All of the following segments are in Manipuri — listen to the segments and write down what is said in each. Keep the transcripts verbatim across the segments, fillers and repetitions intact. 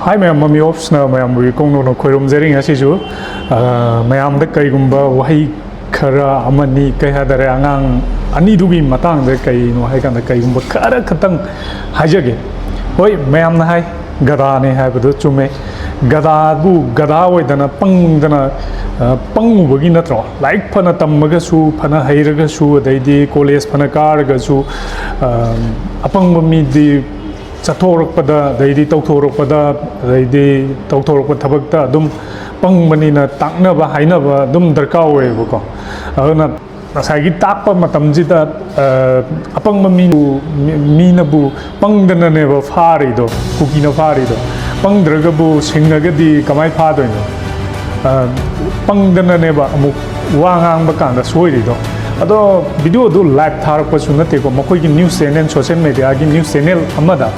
ꯍꯥꯏ ꯃꯌꯥꯝ, ꯃꯃꯤ ꯑꯣꯞꯁꯅ ꯃꯌꯥꯝꯕꯨ ꯏꯀꯣꯡ ꯅꯧꯅ ꯈꯣꯏꯔꯨꯝꯖꯔꯤ꯫ ꯉꯁꯤꯁꯨ ꯑ, ꯃꯌꯥꯝꯗ ꯀꯩꯒꯨꯝꯕ ꯋꯥꯍꯩ ꯈꯔ ꯑꯃꯅꯤ, ꯀꯩ ꯍꯥꯏꯇꯥꯔꯦ, ꯑꯉꯥꯡ ꯑꯅꯤꯗꯨꯒꯤ ꯃꯇꯥꯡꯗ ꯀꯩꯅꯣ ꯍꯥꯏꯀꯥꯟꯗ ꯀꯩꯒꯨꯝꯕ ꯈꯔ ꯈꯛꯇꯪ ꯍꯥꯏꯖꯒꯦ꯫ ꯍꯣꯏ, ꯃꯌꯥꯝꯅ ꯍꯥꯏ ꯒꯙꯥꯅꯦ ꯍꯥꯏꯕꯗꯨ ꯆꯨꯝꯃꯦ꯫ ꯒꯙꯥꯕꯨ ꯒꯙꯥ ꯑꯣꯏꯗꯅ ꯄꯪꯗꯅ, ꯑ, ꯄꯪꯉꯨꯕꯒꯤ ꯅꯠꯇ꯭ꯔꯣ? ꯂꯥꯏꯔꯤꯛ ꯐꯅ ꯇꯝꯃꯒꯁꯨ, ꯐꯅ ꯍꯩꯔꯒꯁꯨ, ꯑꯗꯩꯗꯤ ꯀꯣꯂꯦꯖ ꯐꯅ ꯀꯥꯔꯒꯁꯨ, ꯑ, ꯑꯄꯪꯕ ꯃꯤꯗꯤ ꯆꯠꯊꯣꯔꯛꯄꯗ, ꯑꯗꯩꯗꯤ ꯇꯧꯊꯣꯔꯛꯄꯗ, ꯑꯗꯩꯗꯤ ꯇꯧꯊꯣꯔꯛꯄ ꯊꯕꯛꯇ ꯑꯗꯨꯝ ꯄꯪꯕꯅꯤꯅ ꯇꯥꯛꯅꯕ ꯍꯥꯏꯅꯕ ꯑꯗꯨꯝ ꯗꯔꯀꯥꯔ ꯑꯣꯏꯌꯦꯕꯀꯣ꯫ ꯑꯗꯨꯅ ꯉꯁꯥꯏꯒꯤ ꯇꯥꯛꯄ ꯃꯇꯝꯁꯤꯗ, ꯑ, ꯑꯄꯪꯕ ꯃꯤꯕꯨ, ꯃꯤ-, ꯃꯤꯅꯕꯨ ꯄꯪꯗꯅꯅꯦꯕ ꯐꯥꯔꯤꯗꯣ, ꯀꯨꯀꯤꯅ ꯐꯥꯔꯤꯗꯣ꯫ ꯄꯪꯗ꯭ꯔꯒꯕꯨ ꯁꯤꯡꯉꯒꯗꯤ ꯀꯃꯥꯏ ꯐꯥꯗꯣꯏꯅꯣ? ꯑ, ꯄꯪꯗꯅꯅꯦꯕ ꯑꯃꯨꯛ ꯋꯥ ꯉꯥꯡꯕ ꯀꯥꯟꯗ ꯁꯣꯏꯔꯤꯗꯣ꯫ ꯑꯗꯣ ꯚꯤꯗꯤꯑꯣꯗꯨ ꯂꯥꯏꯚ ꯊꯥꯔꯛꯄꯁꯨ ꯅꯠꯇꯦꯀꯣ, ꯃꯈꯣꯏꯒꯤ ꯅ꯭ꯌꯨꯁ ꯆꯦꯅꯦꯜ, ꯁꯣꯁꯦꯜ ꯃꯦꯗꯤꯌꯥꯒꯤ ꯅ꯭ꯌꯨꯁ ꯆꯦꯅꯦꯜ ꯑꯃꯗ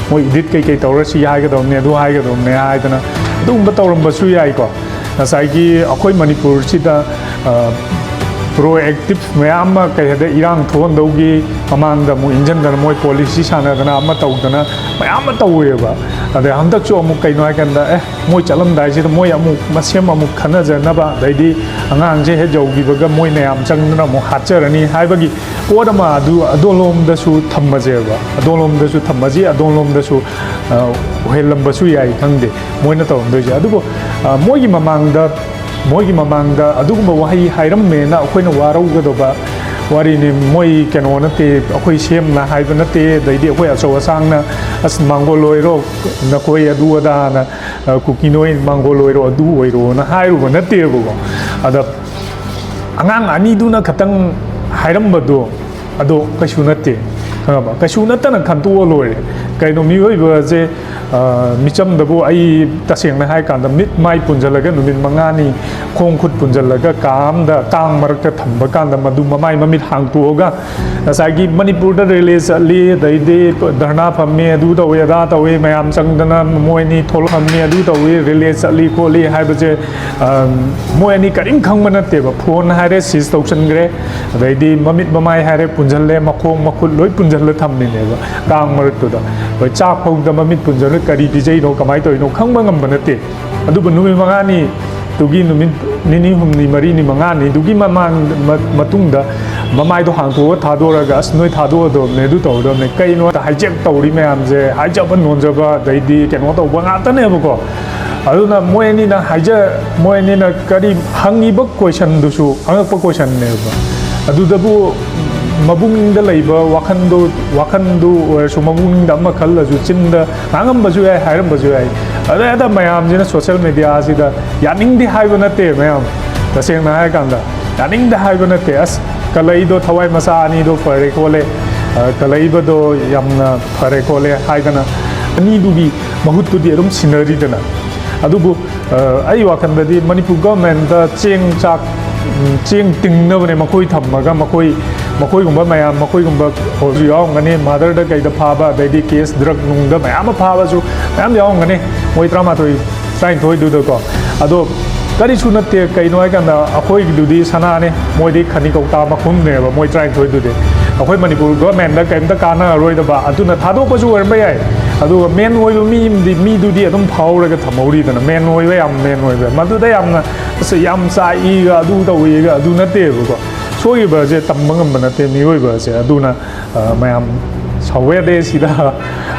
ꯃꯣꯏ ꯏꯗꯤꯠ ꯀꯩꯀꯩ ꯇꯧꯔ ꯁꯤ ꯍꯥꯏꯒꯗꯧꯕꯅꯦ, ꯑꯗꯨ ꯍꯥꯏꯒꯗꯧꯕꯅꯦ ꯍꯥꯏꯗꯅ ꯑꯗꯨꯒꯨꯝꯕ ꯇꯧꯔꯝꯕꯁꯨ ꯌꯥꯏꯀꯣ꯫ ꯉꯁꯥꯏꯒꯤ ꯑꯩꯈꯣꯏ ꯃꯅꯤꯄꯨꯔꯁꯤꯗ, ꯑ, ꯄ꯭ꯔꯣ ꯑꯦꯛꯇꯤꯞ ꯃꯌꯥꯝ ꯑꯃ, ꯀꯩ ꯍꯥꯏꯗ, ꯏꯔꯥꯡ ꯊꯣꯛꯍꯟꯗꯧꯒꯤ ꯃꯃꯥꯡꯗ ꯑꯃꯨꯛ ꯏꯟꯖꯟꯗꯅ ꯃꯣꯏ ꯄꯣꯂꯤꯁꯤ ꯁꯥꯟꯅꯗꯅ ꯑꯃ ꯇꯧꯗꯅ ꯃꯌꯥꯝ ꯑꯃ ꯇꯧꯋꯦꯕ꯫ ꯑꯗꯩ ꯍꯟꯗꯛꯁꯨ ꯑꯃꯨꯛ ꯀꯩꯅꯣ ꯍꯥꯏꯀꯥꯟꯗ, ꯑꯦ, ꯃꯣꯏ ꯆꯠꯂꯝꯗꯥꯏꯁꯤꯗ ꯃꯣꯏ ꯑꯃꯨꯛ ꯃꯁꯦꯝ ꯑꯃꯨꯛ ꯈꯟꯅꯖꯅꯕ, ꯑꯗꯩꯗꯤ ꯑꯉꯥꯡꯁꯦ ꯍꯦꯛ ꯌꯧꯈꯤꯕꯒ ꯃꯣꯏ ꯃꯌꯥꯝ ꯆꯪꯗꯅ ꯑꯃꯨꯛ ꯍꯥꯠꯆꯔꯅꯤ ꯍꯥꯏꯕꯒꯤ ꯄꯣꯠ ꯑꯃ ꯑꯗꯨ ꯑꯗꯣꯝꯂꯣꯝꯗꯁꯨ ꯊꯝꯃꯁꯦꯕ, ꯑꯗꯣꯝꯂꯣꯝꯗꯁꯨ ꯊꯝꯃꯁꯤ, ꯑꯗꯣꯝꯂꯣꯝꯗꯁꯨ, ꯑ, ꯑꯣꯏꯍꯜꯂꯝꯕꯁꯨ ꯌꯥꯏ, ꯈꯪꯗꯦ ꯃꯣꯏꯅ ꯇꯧꯔꯝꯗꯣꯏꯁꯦ꯫ ꯑꯗꯨꯕꯨ, ꯑ, ꯃꯣꯏꯒꯤ ꯃꯃꯥꯡꯗ, ꯃꯣꯏꯒꯤ ꯃꯃꯥꯡꯗ ꯑꯗꯨꯒꯨꯝꯕ ꯋꯥꯍꯩ ꯍꯥꯏꯔꯝꯃꯦꯅ ꯑꯩꯈꯣꯏꯅ ꯋꯥꯔꯧꯒꯗꯧꯕ ꯋꯥꯔꯤꯅꯤ꯫ ꯃꯣꯏ ꯀꯩꯅꯣ ꯅꯠꯇꯦ, ꯑꯩꯈꯣꯏ ꯁꯦꯝꯅ ꯍꯥꯏꯕ ꯅꯠꯇꯦ, ꯑꯗꯩꯗꯤ ꯑꯩꯈꯣꯏ ꯑꯆꯧ ꯑꯁꯥꯡꯅ, "ꯑꯁ, ꯃꯪꯒꯣꯜ ꯑꯣꯏꯔꯣ, ꯅꯈꯣꯏ ꯑꯗꯨ ꯑꯗꯥꯅ, ꯑ, ꯀꯨꯀꯤ ꯅꯣꯏ ꯃꯪꯒꯣꯜ ꯑꯣꯏꯔꯣ, ꯑꯗꯨ ꯑꯣꯏꯔꯣꯅ" ꯍꯥꯏꯔꯨꯕ ꯅꯠꯇꯦꯕꯀꯣ꯫ ꯑꯗ ꯑꯉꯥꯡ ꯑꯅꯤꯗꯨꯅ ꯈꯇꯪ ꯍꯥꯏꯔꯝꯕꯗꯣ, ꯑꯗꯣ ꯀꯩꯁꯨ ꯅꯠꯇꯦ, ꯈꯪꯉꯕ? ꯀꯩꯁꯨ ꯅꯠꯇꯅ ꯈꯟꯇꯣꯛꯑ ꯂꯣꯏꯔꯦ꯫ ꯀꯩꯅꯣ, ꯃꯤꯑꯣꯏꯕꯁꯦ, ꯑ, ꯃꯤꯆꯝꯗꯕꯨ ꯑꯩ ꯇꯁꯦꯡꯅ ꯍꯥꯏ ꯀꯥꯟꯗ ꯃꯤꯠ ꯃꯥꯏ ꯄꯨꯟꯁꯤꯜꯂꯒ ꯅꯨꯃꯤꯠ ꯃꯉꯥꯅꯤ ꯈꯣꯡ ꯈꯨꯠ ꯄꯨꯟꯁꯤꯜꯂꯒ ꯀꯥ ꯑꯃꯗ ꯀꯥꯡ ꯃꯔꯛꯇ ꯊꯝꯕ ꯀꯥꯟꯗ ꯃꯗꯨ ꯃꯃꯥꯏ ꯃꯃꯤꯠ ꯍꯥꯡꯇꯣꯛꯑꯒ ꯉꯁꯥꯏꯒꯤ ꯃꯅꯤꯄꯨꯔꯗ ꯔꯦꯂꯤ ꯆꯠꯂꯤ, ꯑꯗꯩꯗꯤ ꯙꯔꯅꯥ ꯐꯝꯃꯤ, ꯑꯗꯨ ꯇꯧꯏ, ꯑꯗꯥ ꯇꯧꯏ, ꯃꯌꯥꯝ ꯆꯪꯗꯅ ꯃꯣꯏ ꯑꯅꯤ ꯊꯣꯛꯂꯛꯑꯝꯃꯤ, ꯑꯗꯨ ꯇꯧꯏ, ꯔꯦꯂꯤ ꯆꯠꯂꯤ ꯈꯣꯠꯂꯤ ꯍꯥꯏꯕꯁꯦ, ꯑ, ꯃꯣꯏ ꯑꯅꯤ ꯀꯔꯤꯝ ꯈꯪꯕ ꯅꯠꯇꯦꯕ꯫ ꯐꯣꯟ ꯍꯥꯏꯔꯦ ꯁꯤꯖ ꯇꯧꯁꯟꯈ꯭ꯔꯦ, ꯑꯗꯩꯗꯤ ꯃꯃꯤꯠ ꯃꯃꯥꯏ ꯍꯥꯏꯔꯦ ꯄꯨꯟꯁꯤꯜꯂꯦ, ꯃꯈꯣꯡ ꯃꯈꯨꯠ ꯂꯣꯏ ꯄꯨꯟꯁꯤꯜꯂ ꯊꯝꯃꯤꯅꯦꯕ ꯀꯥꯡ ꯃꯔꯛꯇꯨꯗ꯫ ꯍꯣꯏ, ꯆꯥꯛ ꯐꯧꯗ ꯃꯃꯤꯠ ꯄꯨꯟꯁꯤꯜ ꯀꯔꯤ ꯄꯤꯖꯩꯅꯣ, ꯀꯃꯥꯏꯅ ꯇꯧꯔꯤꯅꯣ ꯈꯪꯕ ꯉꯝꯕ ꯅꯠꯇꯦ꯫ ꯑꯗꯨꯕꯨ ꯅꯨꯃꯤꯠ ꯃꯉꯥꯅꯤ ꯇꯨꯒꯤ ꯅꯨꯃꯤꯠ ꯅꯤꯅꯤ, ꯍꯨꯝꯅꯤ, ꯃꯔꯤꯅꯤ, ꯃꯉꯥꯅꯤꯗꯨꯒꯤ ꯃꯃꯥꯡ, ꯃ-, ꯃꯇꯨꯡꯗ ꯃꯃꯥꯏꯗꯣ ꯍꯥꯡꯇꯣꯛꯑ ꯊꯥꯗꯣꯔꯒ, "ꯑꯁ, ꯅꯣꯏ ꯊꯥꯗꯣꯛꯑꯗꯕꯅꯦ, ꯑꯗꯨ ꯇꯧꯒꯗꯕꯅꯦ, ꯀꯩꯅꯣ ꯍꯥꯏꯖꯦꯛ ꯇꯧꯔꯤ ꯃꯌꯥꯝꯁꯦ, ꯍꯥꯏꯖꯕ ꯅꯣꯟꯖꯕ, ꯑꯗꯩꯗꯤ ꯀꯩꯅꯣ ꯇꯧꯕ ꯉꯥꯛꯇꯅꯦꯕꯀꯣ"꯫ ꯑꯗꯨꯅ ꯃꯣꯏ ꯑꯅꯤꯅ ꯍꯥꯏꯖ-, ꯃꯣꯏ ꯑꯅꯤꯅ ꯀꯔꯤ ꯍꯪꯉꯤꯕ ꯀꯣꯏꯁꯟꯗꯨꯁꯨ ꯑꯉꯛꯄ ꯀꯣꯏꯁꯟꯅꯦꯕ꯫ ꯑꯗꯨꯗꯕꯨ ꯃꯕꯨꯛꯅꯤꯡꯗ ꯂꯩꯕ ꯋꯥꯈꯟꯗꯣ, ꯋꯥꯈꯟꯗꯨ ꯑꯣꯏꯔꯁꯨ ꯃꯕꯨꯛꯅꯤꯡꯗ ꯑꯃ ꯈꯜꯂꯁꯨ ꯆꯤꯟꯗ ꯉꯥꯡꯉꯝꯕꯁꯨ ꯌꯥꯏ, ꯍꯥꯏꯔꯝꯕꯁꯨ ꯌꯥꯏ꯫ ꯑꯗ, ꯑꯗ ꯃꯌꯥꯝꯁꯤꯅ ꯁꯣꯁꯦꯜ ꯃꯦꯗꯤꯌꯥꯁꯤꯗ ꯌꯥꯅꯤꯡꯗꯦ ꯍꯥꯏꯕ ꯅꯠꯇꯦ ꯃꯌꯥꯝ, ꯇꯁꯦꯡꯅ ꯍꯥꯏꯔꯀꯥꯟꯗ ꯌꯥꯅꯤꯡꯗꯦ ꯍꯥꯏꯕ ꯅꯠꯇꯦ꯫ ꯑꯁ, ꯀꯂꯩꯗꯣ ꯊꯋꯥꯏ ꯃꯆꯥ ꯑꯅꯤꯗꯣ ꯐꯔꯦ ꯈꯣꯠꯂꯦ, ꯑ, ꯀꯂꯩꯕꯗꯣ ꯌꯥꯝꯅ ꯐꯔꯦ ꯈꯣꯠꯂꯦ ꯍꯥꯏꯗꯅ ꯑꯅꯤꯗꯨꯒꯤ ꯃꯍꯨꯠꯇꯨꯗꯤ ꯑꯗꯨꯝ ꯁꯤꯟꯅꯔꯤꯗꯅ꯫ ꯑꯗꯨꯕꯨ, ꯑ, ꯑꯩ ꯋꯥꯈꯜꯗꯗꯤ ꯃꯅꯤꯄꯨꯔ ꯒꯚꯔꯟꯃꯦꯟꯠꯇ ꯆꯦꯡ ꯆꯥꯛ, ꯎꯝ, ꯆꯦꯡ ꯇꯤꯡꯅꯕꯅꯦ ꯃꯈꯣꯏ ꯊꯝꯃꯒ, ꯃꯈꯣꯏ, ꯃꯈꯣꯏꯒꯨꯝꯕ ꯃꯌꯥꯝ, ꯃꯈꯣꯏꯒꯨꯝꯕ ꯍꯧꯖꯤꯛ ꯌꯥꯎꯔꯝꯒꯅꯤ, ꯃꯥꯗꯔꯗ ꯀꯩꯗ ꯐꯥꯕ, ꯑꯗꯩꯗꯤ ꯀꯦꯁ ꯗ꯭ꯔꯒ ꯅꯨꯡꯗ ꯃꯌꯥꯝ ꯑꯃ ꯐꯥꯕꯁꯨ ꯃꯌꯥꯝ ꯌꯥꯎꯔꯝꯒꯅꯤ, ꯃꯣꯏ ꯇꯔꯥꯃꯥꯊꯣꯏ, ꯇꯔꯥꯅꯤꯊꯣꯏꯗꯨꯗꯀꯣ꯫ ꯑꯗꯣ ꯀꯔꯤꯁꯨ ꯅꯠꯇꯦ꯫ ꯀꯩꯅꯣ ꯍꯥꯏꯀꯥꯟꯗ ꯑꯩꯈꯣꯏꯒꯤꯗꯨꯗꯤ ꯁꯅꯥꯅꯦ, ꯃꯣꯏꯗꯤ ꯈꯅꯤ ꯀꯧꯇꯥ ꯃꯈꯨꯝꯅꯦꯕ, ꯃꯣꯏ ꯇꯔꯥꯅꯤꯊꯣꯏꯗꯨꯗꯤ꯫ ꯑꯩꯈꯣꯏ ꯃꯅꯤꯄꯨꯔ ꯒꯚꯔꯟꯃꯦꯟꯠꯇ ꯀꯔꯤꯝꯇ ꯀꯥꯟꯅꯔꯔꯣꯏꯗꯕ, ꯑꯗꯨꯅ ꯊꯥꯗꯣꯛꯄꯁꯨ ꯑꯣꯏꯔꯝꯕ ꯌꯥꯏ꯫ ꯑꯗꯨꯒ ꯃꯦꯟ ꯑꯣꯏꯕ ꯃꯤ ꯑꯃꯗꯤ, ꯃꯤꯗꯨꯗꯤ ꯑꯗꯨꯝ ꯐꯥꯍꯧꯔꯒ ꯊꯝꯍꯧꯔꯤꯗꯅ, ꯃꯦꯟ ꯑꯣꯏꯕ, ꯌꯥꯝ ꯃꯦꯟ ꯑꯣꯏꯕ꯫ ꯃꯗꯨꯗ ꯌꯥꯝꯅ, "ꯑꯁ, ꯌꯥꯝ ꯆꯥꯛꯏꯒ, ꯑꯗꯨ ꯇꯧꯏꯒ", ꯑꯗꯨ ꯅꯠꯇꯦꯕꯀꯣ꯫ ꯁꯣꯏꯈꯤꯕꯁꯦ ꯇꯝꯕ ꯉꯝꯕ ꯅꯠꯇꯦ ꯃꯤꯑꯣꯏꯕꯁꯦ꯫ ꯑꯗꯨꯅ, ꯑ, ꯃꯌꯥꯝ ꯁꯥꯎꯕ ꯌꯥꯗꯦ ꯁꯤꯗ꯫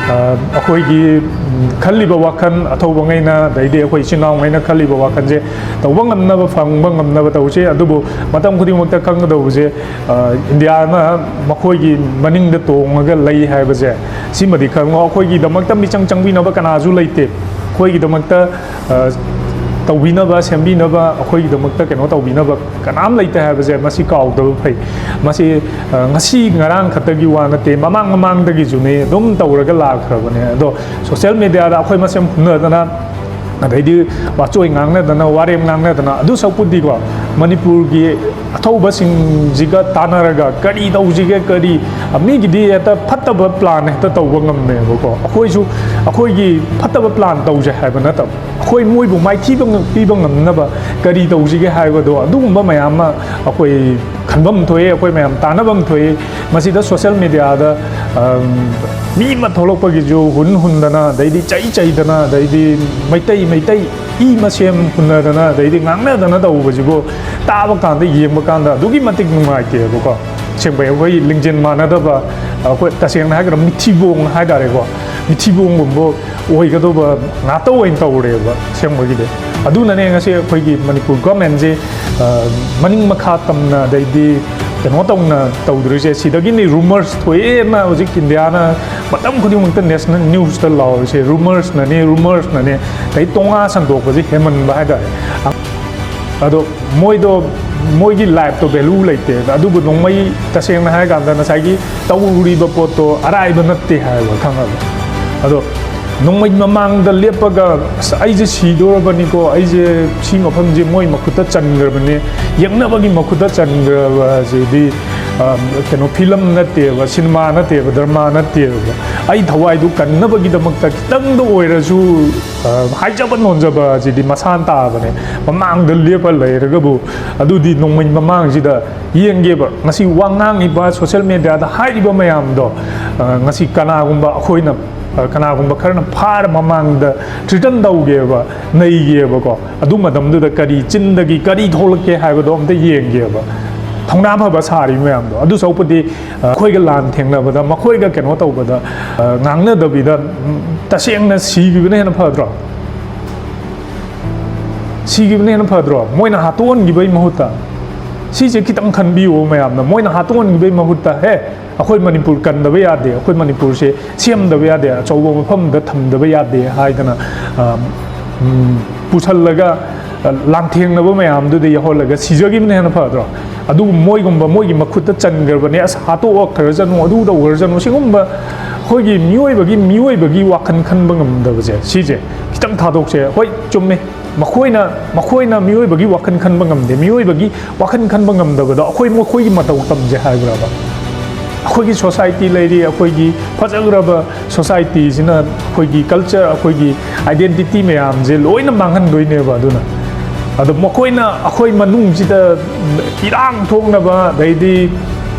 ꯑ, ꯑꯩꯈꯣꯏꯒꯤ, ꯎꯝ, ꯈꯜꯂꯤꯕ ꯋꯥꯈꯜ, ꯑꯊꯧꯕꯉꯩꯅ, ꯑꯗꯩꯗꯤ ꯑꯩꯈꯣꯏ ꯏꯆꯤꯟ ꯏꯅꯥꯎꯉꯩꯅ ꯈꯜꯂꯤꯕ ꯋꯥꯈꯜꯁꯦ ꯇꯧꯕ ꯉꯝꯅꯕ, ꯐꯪꯕ ꯉꯝꯅꯕ ꯇꯧꯁꯤ꯫ ꯑꯗꯨꯕꯨ ꯃꯇꯝ ꯈꯨꯗꯤꯡꯃꯛꯇ ꯈꯪꯒꯗꯧꯕꯁꯦ, ꯑ, ꯏꯟꯗꯤꯌꯥꯅ ꯃꯈꯣꯏꯒꯤ ꯃꯅꯤꯡꯗ ꯇꯣꯡꯉꯒ ꯂꯩ ꯍꯥꯏꯕꯁꯦ, ꯁꯤꯃꯗꯤ ꯈꯪꯉꯣ꯫ ꯑꯩꯈꯣꯏꯒꯤꯗꯃꯛꯇ ꯃꯤꯆꯪ ꯆꯪꯕꯤꯅꯕ ꯀꯅꯥꯁꯨ ꯂꯩꯇꯦ꯫ ꯑꯩꯈꯣꯏꯒꯤꯗꯃꯛꯇ, ꯑ, ꯇꯧꯕꯤꯅꯕ, ꯁꯦꯝꯕꯤꯅꯕ, ꯑꯩꯈꯣꯏꯒꯤꯗꯃꯛꯇ ꯀꯩꯅꯣ ꯇꯧꯕꯤꯅꯕ ꯀꯅꯥꯝ ꯂꯩꯇꯦ ꯍꯥꯏꯕꯁꯦ ꯃꯁꯤ ꯀꯥꯎꯗꯕ ꯐꯩ꯫ ꯃꯁꯤ, ꯑ, ꯉꯁꯤ ꯉꯔꯥꯡ ꯈꯛꯇꯒꯤ ꯋꯥ ꯅꯠꯇꯦ, ꯃꯃꯥꯡ ꯃꯃꯥꯡꯗꯒꯤꯁꯨꯅꯦ, ꯑꯗꯨꯝ ꯇꯧꯔꯒ ꯂꯥꯛꯈ꯭ꯔꯕꯅꯦ꯫ ꯑꯗꯣ ꯁꯣꯁꯦꯜ ꯃꯦꯗꯤꯌꯥꯗ ꯑꯩꯈꯣꯏ ꯃꯁꯦꯟ ꯐꯨꯅꯗꯅ, ꯑꯗꯩꯗꯤ ꯋꯥꯆꯣꯏ ꯉꯥꯡꯅꯗꯅ, ꯋꯥꯔꯦꯝ ꯉꯥꯡꯅꯗꯅ, ꯑꯗꯨ ꯁꯔꯨꯛꯄꯨꯗꯤꯀꯣ, ꯃꯅꯤꯄꯨꯔꯒꯤ ꯑꯊꯧꯕꯁꯤꯡꯁꯤꯒ ꯇꯥꯟꯅꯔꯒ ꯀꯔꯤ ꯇꯧꯁꯤꯒꯦ, ꯀꯔꯤ, ꯃꯤꯒꯤꯗꯤ ꯍꯦꯛꯇ ꯐꯠꯇꯕ ꯄ꯭ꯂꯥꯟ ꯍꯦꯛꯇ ꯇꯧꯕ ꯉꯝꯃꯦꯕꯀꯣ꯫ ꯑꯩꯈꯣꯏꯁꯨ ꯑꯩꯈꯣꯏꯒꯤ ꯐꯠꯇꯕ ꯄ꯭ꯂꯥꯟ ꯇꯧꯁꯦ ꯍꯥꯏꯕ ꯅꯠꯇꯕ, ꯑꯩꯈꯣꯏ ꯃꯣꯏꯕꯨ ꯃꯥꯏꯊꯤꯕ ꯉ-, ꯄꯤꯕ ꯉꯝꯅꯕ ꯀꯔꯤ ꯇꯧꯁꯤꯒꯦ ꯍꯥꯏꯕꯗꯣ, ꯑꯗꯨꯒꯨꯝꯕ ꯃꯌꯥꯝ ꯑꯃ ꯑꯩꯈꯣꯏ ꯈꯟꯐꯝ ꯊꯣꯛꯏ, ꯑꯩꯈꯣꯏ ꯃꯌꯥꯝ ꯇꯥꯟꯅꯐꯝ ꯊꯣꯛꯏ꯫ ꯃꯁꯤꯗ ꯁꯣꯁꯦꯜ ꯃꯦꯗꯤꯌꯥꯗ, ꯃꯤ ꯑꯃ ꯊꯣꯛꯂꯛꯄꯒꯤꯁꯨ ꯍꯨꯟ ꯍꯨꯟꯗꯅ, ꯑꯗꯩꯗꯤ ꯆꯩ ꯆꯩꯗꯅ, ꯑꯗꯩꯗꯤ ꯃꯩꯇꯩ ꯃꯩꯇꯩ ꯏ ꯃꯁꯦꯝ ꯍꯨꯟꯅꯗꯅ, ꯑꯗꯩꯗꯤ ꯉꯥꯡꯅꯗꯅ ꯇꯧꯕꯁꯤꯕꯨ ꯇꯥꯕ ꯀꯥꯟꯗ, ꯌꯦꯡꯕ ꯀꯥꯟꯗ ꯑꯗꯨꯛꯀꯤ ꯃꯇꯤꯛ ꯅꯨꯡꯉꯥꯏꯇꯦꯕꯀꯣ꯫ ꯑꯁꯦꯡꯕꯩ ꯑꯩꯈꯣꯏ ꯂꯤꯡꯖꯦꯜ ꯃꯥꯟꯅꯗꯕ, ꯑꯩꯈꯣꯏ ꯇꯁꯦꯡꯅ ꯍꯥꯏꯔꯒꯅ ꯃꯤꯊꯤꯕꯣꯡ ꯍꯥꯏꯇꯥꯔꯦꯀꯣ, ꯃꯤꯊꯤꯕꯣꯡꯒꯨꯝꯕ ꯑꯣꯏꯒꯗꯧꯕ ꯉꯥꯛꯇ ꯑꯣꯏꯅ ꯇꯧꯔꯦꯕ ꯑꯁꯦꯡꯕꯒꯤꯗꯤ꯫ ꯑꯗꯨꯅꯅꯦ ꯉꯁꯤ ꯑꯩꯈꯣꯏꯒꯤ ꯃꯅꯤꯄꯨꯔ ꯒꯣꯔꯃꯦꯟꯁꯦ ꯃꯅꯤꯡ ꯃꯈꯥ ꯇꯝꯅ, ꯑꯗꯩꯗꯤ ꯀꯩꯅꯣ ꯇꯧꯅ ꯇꯧꯗ꯭ꯔꯤꯁꯦ꯫ ꯁꯤꯗꯒꯤꯅꯤ ꯔꯨꯃꯔꯁ ꯊꯣꯛꯑꯦꯅ ꯍꯧꯖꯤꯛ ꯏꯟꯗꯤꯌꯥꯅ ꯃꯇꯝ ꯈꯨꯗꯤꯡꯃꯛꯇ ꯅꯦꯁꯅꯦꯜ ꯅ꯭ꯌꯨꯁꯇ ꯂꯥꯎꯔꯤꯁꯦ꯫ ꯔꯨꯃꯔꯁꯅꯅꯤ, ꯔꯨꯃꯔꯁꯅꯅꯤ, ꯑꯗꯩ ꯇꯣꯉꯥ ꯁꯟꯗꯣꯛꯄꯁꯦ ꯍꯦꯟꯃꯟꯕ ꯍꯥꯏꯇꯥꯔꯦ꯫ ꯑꯗꯣ ꯃꯣꯏꯗꯣ, ꯃꯣꯏꯒꯤ ꯂꯥꯏꯐꯇꯣ ꯚꯦꯂꯨ ꯂꯩꯇꯦ꯫ ꯑꯗꯨꯕꯨ ꯅꯣꯡꯃꯩ, ꯇꯁꯦꯡꯅ ꯍꯥꯏꯔꯀꯥꯟꯗ ꯉꯁꯥꯏꯒꯤ ꯇꯧꯔꯤꯕ ꯄꯣꯠꯇꯣ ꯑꯔꯥꯏꯕ ꯅꯠꯇꯦ ꯍꯥꯏꯕ ꯈꯪꯉꯕ꯫ ꯑꯗꯣ ꯅꯣꯡꯃꯩ ꯃꯃꯥꯡꯗ ꯂꯦꯞꯄꯒ, "ꯑꯁ, ꯑꯩꯁꯦ ꯁꯤꯗꯣꯔꯕꯅꯤꯀꯣ, ꯑꯩꯁꯦ ꯁꯤ ꯃꯐꯝꯁꯦ ꯃꯣꯏ ꯃꯈꯨꯠꯇ ꯆꯟꯈ꯭ꯔꯕꯅꯦ", ꯌꯦꯛꯅꯕꯒꯤ ꯃꯈꯨꯠꯇ ꯆꯟꯈ꯭ꯔꯕ ꯑꯁꯤꯗꯤ, ꯑ, ꯀꯩꯅꯣ, ꯐꯤꯂꯝ ꯅꯠꯇꯦꯕ, ꯁꯤꯅꯦꯃꯥ ꯅꯠꯇꯦꯕ, ꯗ꯭ꯔꯃꯥ ꯅꯠꯇꯦꯕ꯫ ꯑꯩ ꯊꯋꯥꯏꯗꯨ ꯀꯟꯅꯕꯒꯤꯗꯃꯛꯇ ꯈꯤꯇꯪꯗ ꯑꯣꯏꯔꯁꯨ, ꯑ, ꯍꯥꯏꯖꯕ ꯅꯣꯟꯖꯕ ꯑꯁꯤꯗꯤ ꯃꯁꯥꯅ ꯇꯥꯕꯅꯦ꯫ ꯃꯃꯥꯡꯗ ꯂꯦꯞꯄ ꯂꯩꯔꯒꯕꯨ ꯑꯗꯨꯗꯤ ꯅꯣꯡꯃꯩ ꯃꯃꯥꯡꯁꯤꯗ ꯌꯦꯡꯒꯦꯕ, ꯉꯁꯤ ꯋꯥ ꯉꯥꯡꯉꯤꯕ, ꯁꯣꯁꯦꯜ ꯃꯦꯗꯤꯌꯥꯗ ꯍꯥꯏꯔꯤꯕ ꯃꯌꯥꯝꯗꯣ, ꯑ, ꯉꯁꯤ ꯀꯅꯥꯒꯨꯝꯕ ꯑꯩꯈꯣꯏꯅ, ꯑ, ꯀꯅꯥꯒꯨꯝꯕ ꯈꯔꯅ ꯐꯥꯔ ꯃꯃꯥꯡꯗ ꯊ꯭ꯔꯤꯇꯟ ꯇꯧꯒꯦꯕ, ꯅꯩꯒꯦꯕꯀꯣ꯫ ꯑꯗꯨ ꯃꯇꯝꯗꯨꯗ ꯀꯔꯤ ꯆꯤꯟꯗꯒꯤ ꯀꯔꯤ ꯊꯣꯛꯂꯛꯀꯦ ꯍꯥꯏꯕꯗꯣ ꯑꯝꯇ ꯌꯦꯡꯒꯦꯕ꯫ ꯊꯧꯅꯥ ꯐꯕ ꯁꯥꯔꯤꯕ ꯃꯌꯥꯝꯗꯣ꯫ ꯑꯗꯨ ꯁꯔꯨꯛꯄꯨꯗꯤ, ꯑ, ꯑꯩꯈꯣꯏꯒ ꯂꯥꯟ ꯊꯦꯡꯅꯕꯗ ꯃꯈꯣꯏꯒ ꯀꯩꯅꯣ ꯇꯧꯕꯗ, ꯑ, ꯉꯥꯡꯅꯗꯕꯤꯗ, ꯎꯝ, ꯇꯁꯦꯡꯅ ꯁꯤꯈꯤꯕꯅ ꯍꯦꯟꯅ ꯐꯗ꯭ꯔꯣ? ꯁꯤꯈꯤꯕꯅ ꯍꯦꯟꯅ ꯐꯗ꯭ꯔꯣ? ꯃꯣꯏꯅ ꯍꯥꯠꯇꯣꯛꯍꯟꯈꯤꯕꯒꯤ ꯃꯍꯨꯠꯇ꯫ ꯁꯤꯁꯦ ꯈꯤꯇꯪ ꯈꯟꯕꯤꯌꯨ ꯃꯌꯥꯝꯅ꯫ ꯃꯣꯏꯅ ꯍꯥꯠꯇꯣꯛꯍꯟꯈꯤꯕꯒꯤ ꯃꯍꯨꯠꯇ, "ꯍꯦ, ꯑꯩꯈꯣꯏ ꯃꯅꯤꯄꯨꯔ ꯀꯟꯗꯕ ꯌꯥꯗꯦ, ꯑꯩꯈꯣꯏ ꯃꯅꯤꯄꯨꯔꯁꯦ ꯁꯦꯝꯗꯕ ꯌꯥꯗꯦ, ꯑꯆꯧꯕ ꯃꯐꯝꯗ ꯊꯝꯗꯕ ꯌꯥꯗꯦ" ꯍꯥꯏꯗꯅ, ꯑ, ꯎꯝ, ꯄꯨꯁꯜꯂꯒ, ꯑ, ꯂꯥꯟꯊꯦꯡꯅꯕ ꯃꯌꯥꯝꯗꯨꯗ ꯌꯥꯎꯍꯜꯂꯒ ꯁꯤꯖꯈꯤꯕꯅ ꯍꯦꯟꯅ ꯐꯗ꯭ꯔꯣ? ꯑꯗꯨꯒ ꯃꯣꯏꯒꯨꯝꯕ, ꯃꯣꯏꯒꯤ ꯃꯈꯨꯠꯇ ꯆꯟꯈ꯭ꯔꯕꯅꯦ, "ꯑꯁ, ꯍꯥꯠꯇꯣꯛꯈ꯭ꯔꯖꯅꯨ, ꯑꯗꯨ ꯇꯧꯈ꯭ꯔꯖꯅꯨ", ꯁꯤꯒꯨꯝꯕ ꯑꯩꯈꯣꯏꯒꯤ ꯃꯤꯑꯣꯏꯕꯒꯤ, ꯃꯤꯑꯣꯏꯕꯒꯤ ꯋꯥꯈꯜ ꯈꯟꯕ ꯉꯝꯗꯕꯁꯦ, ꯁꯤꯁꯦ ꯈꯤꯇꯪ ꯊꯥꯗꯣꯛꯁꯦ꯫ ꯍꯣꯏ, ꯆꯨꯝꯃꯦ, ꯃꯈꯣꯏꯅ, ꯃꯈꯣꯏꯅ ꯃꯤꯑꯣꯏꯕꯒꯤ ꯋꯥꯈꯜ ꯈꯟꯕ ꯉꯝꯗꯦ꯫ ꯃꯤꯑꯣꯏꯕꯒꯤ ꯋꯥꯈꯜ ꯈꯟꯕ ꯉꯝꯗꯕꯗꯣ ꯑꯩꯈꯣꯏ ꯃꯈꯣꯏꯒꯤ ꯃꯇꯧ ꯇꯝꯁꯦ ꯍꯥꯏꯕ꯭ꯔꯕ? ꯑꯩꯈꯣꯏꯒꯤ ꯁꯣꯁꯥꯏꯇꯤ ꯂꯩꯔꯤ, ꯑꯩꯈꯣꯏꯒꯤ ꯐꯖꯈ꯭ꯔꯕ ꯁꯣꯁꯥꯏꯇꯤꯁꯤꯅ ꯑꯩꯈꯣꯏꯒꯤ ꯀꯜꯆꯔ, ꯑꯩꯈꯣꯏꯒꯤ ꯑꯥꯏꯗꯦꯟꯇꯤꯇꯤ ꯃꯌꯥꯝꯁꯦ ꯂꯣꯏꯅ ꯃꯥꯡꯍꯟꯗꯣꯏꯅꯦꯕ꯫ ꯑꯗꯨꯅ ꯑꯗꯣ ꯃꯈꯣꯏꯅ ꯑꯩꯈꯣꯏ ꯃꯅꯨꯡꯁꯤꯗ ꯏꯔꯥꯡ ꯊꯣꯛꯅꯕ, ꯑꯗꯩꯗꯤ,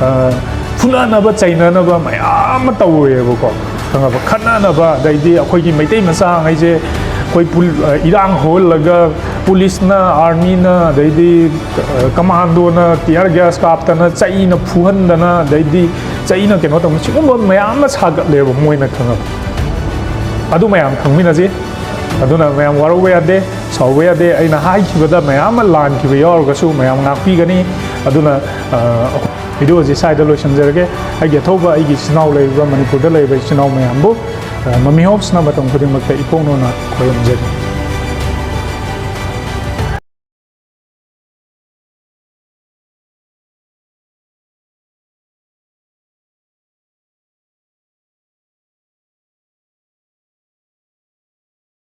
ꯑ, ꯐꯨꯅꯅꯕ ꯆꯩꯅꯅꯕ ꯃꯌꯥꯝ ꯑꯃ ꯇꯧꯔꯦꯕꯀꯣ꯫ ꯈꯪꯉꯕ? ꯈꯠꯅꯅꯕ, ꯑꯗꯩꯗꯤ ꯑꯩꯈꯣꯏꯒꯤ ꯃꯩꯇꯩ ꯃꯆꯥꯉꯩꯁꯦ ꯑꯩꯈꯣꯏ ꯄꯨꯜ-, ꯑ, ꯏꯔꯥꯡ ꯍꯧꯍꯜꯂꯒ ꯄꯨꯂꯤꯁꯅ, ꯑꯥꯔꯃꯤꯅ, ꯑꯗꯩꯗꯤ, ꯑ, ꯀꯃꯥꯟꯗꯣꯅ tear gas ꯀꯥꯞꯇꯅ, ꯆꯩꯅ ꯐꯨꯍꯟꯗꯅ, ꯑꯗꯩꯗꯤ ꯆꯩꯅ ꯀꯩꯅꯣ ꯇꯧꯅ, ꯁꯤꯒꯨꯝꯕ ꯃꯌꯥꯝ ꯑꯃ ꯁꯥꯒꯠꯂꯦꯕ ꯃꯣꯏꯅ꯫ ꯈꯪꯉꯕ? ꯑꯗꯨ ꯃꯌꯥꯝ ꯈꯪꯃꯤꯟꯅꯁꯤ꯫ ꯑꯗꯨꯅ ꯃꯌꯥꯝ ꯋꯥꯔꯧꯕ ꯌꯥꯗꯦ, ꯁꯥꯎꯕ ꯌꯥꯗꯦ꯫ ꯑꯩꯅ ꯍꯥꯏꯈꯤꯕꯗ ꯃꯌꯥꯝ ꯑꯃ ꯂꯥꯟꯈꯤꯕ ꯌꯥꯎꯔꯒꯁꯨ ꯃꯌꯥꯝ ꯉꯥꯛꯄꯤꯒꯅꯤ꯫ ꯑꯗꯨꯅ, ꯑ, video ꯑꯁꯤ ꯁ꯭ꯋꯥꯏꯗ ꯂꯣꯏꯁꯤꯟꯖꯔꯒꯦ꯫ ꯑꯩꯒꯤ ꯑꯊꯧꯕ ꯑꯩꯒꯤ ꯏꯆꯤꯟ ꯏꯅꯥꯎ ꯂꯩꯔꯤꯕ, ꯃꯅꯤꯄꯨꯔꯗ ꯂꯩꯔꯤꯕ ꯏꯆꯤꯟ ꯏꯅꯥꯎ ꯃꯌꯥꯝꯕꯨ, ꯑ, ꯃꯃꯤ ꯍꯣꯞꯁꯅ ꯃꯇꯝ ꯈꯨꯗꯤꯡꯃꯛꯇ ꯏꯄꯣꯛꯅꯣꯅ ꯈꯣꯏꯔꯝꯖꯔꯤ꯫